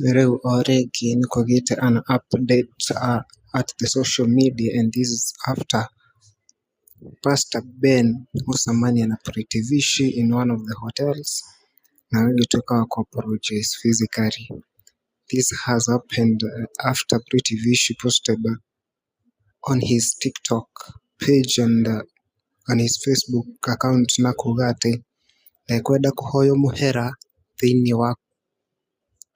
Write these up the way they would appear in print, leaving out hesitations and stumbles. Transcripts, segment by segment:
Rĩu o rĩngĩ nĩ kũgĩte an update at the social media and this is after Pastor Ben gũcemania na Pretty Vishi in one of the hotels na agagĩtuĩka wa kũ apologize physically. This has happened after Pretty Vishi posted on his TikTok page and on his Facebook account na kuga atĩ ndekwenda kũhoywo mũhera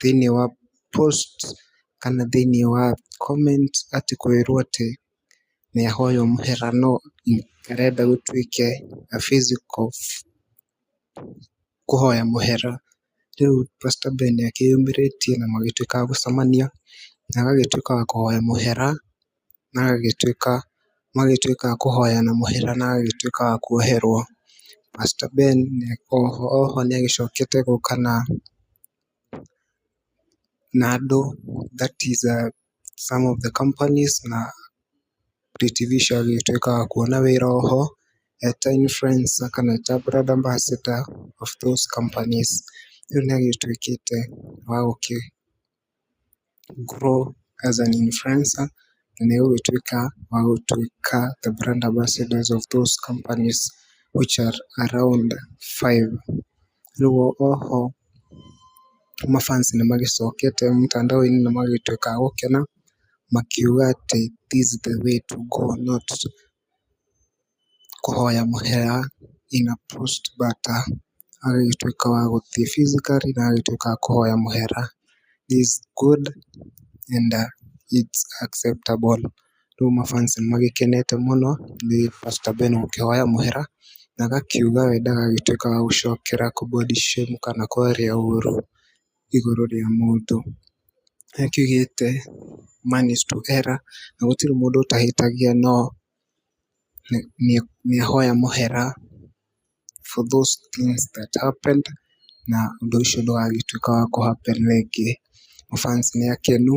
thĩinĩ wa post kana thĩinĩ wa comment, atĩ kwĩrwo atĩ nĩ ahoywo mũhera, no arenda gũtuĩke a physical kũhoya mũhera. Rĩu Pastor Ben nĩ akĩyumĩrĩtie na magĩtuĩka a gũcemania na agagĩtuĩka wa kũhoya mũhera na agagĩtuĩka magĩtuĩka a kũhoyana mũhera na agagĩtuĩka wa kuoherwo. Pastor Ben oho nĩ agĩcokete gũka na andũ, that is some of the companies, na Pretty Vishi agĩtuĩka wa kuona wĩra oho eta influencer kana eta brand ambassador of those companies. Rĩu nĩ agĩtuĩkĩte wa gũkĩ grow as an influencer na nĩ egũgĩtuĩka wa gũtuĩka the brand ambassadors of those companies, which are around five. Rĩu oho mafans nĩ magĩcokete mtandao-inĩ na magagĩtuĩka a gũkena makiuga atĩ this is the way to go, not kũhoya mũhera in a post, but agagĩtuĩka wa gũthiĩ physically na agagĩtuĩka wa kũhoya mũhera. This is good and it's acceptable. Rĩu mafans nĩ magĩkenete mũno nĩ Pastor Ben gũkĩhoya mũhera na agakiuga we ndagagĩtuĩka wa gũcokera kũ body shame kana kwaria ũru igũrũ rĩa mũndũ. Akiugĩte man is to error na gũtirĩ mũndũ ũtahĩtagia, no nĩahoya mũhera for those things that happened na ũndũ ũcio ndũgagĩtuĩka wa kũ happen rĩngĩ. Mafans nĩ akenu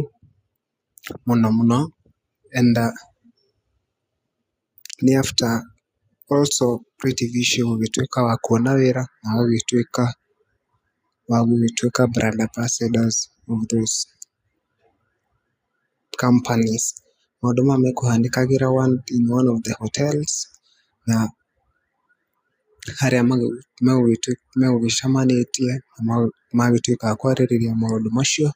mũno mũno and nĩ after also Pretty Vishi gũgĩtuĩka wa kuona wĩra na agagĩtuĩka wa gũgĩtuĩka brand ambassadors of those companies. Maũndũ maya mekũhanĩkagĩra in one of the hotels na harĩa megũgĩcemanĩtie na magĩtuĩka a kwarĩrĩria maũndũ macio,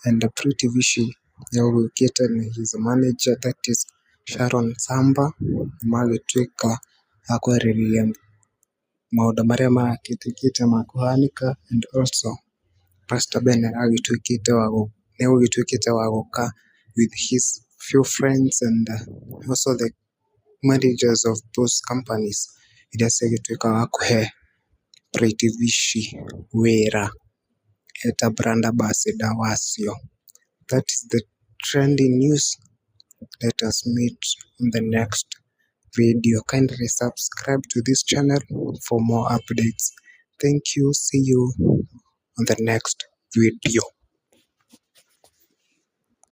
and Pretty Vishi nĩegũgĩũkĩte na his manager, that is Sharon Samba, na magĩtuĩka a kwarĩrĩria maũndũ marĩa maragĩtuĩkĩte ma kũhanĩka, and also Pastor Ben nĩegũgĩtuĩkĩte wa gũka with his few friends and also the managers of those companies iria ciagĩtuĩka wa kũhe Pretty Vishi wĩra eta brand ambassador wacio. That is the trending news. Let us meet on the next video. Kindly subscribe to this channel for more updates. Thank you. See you on the next video.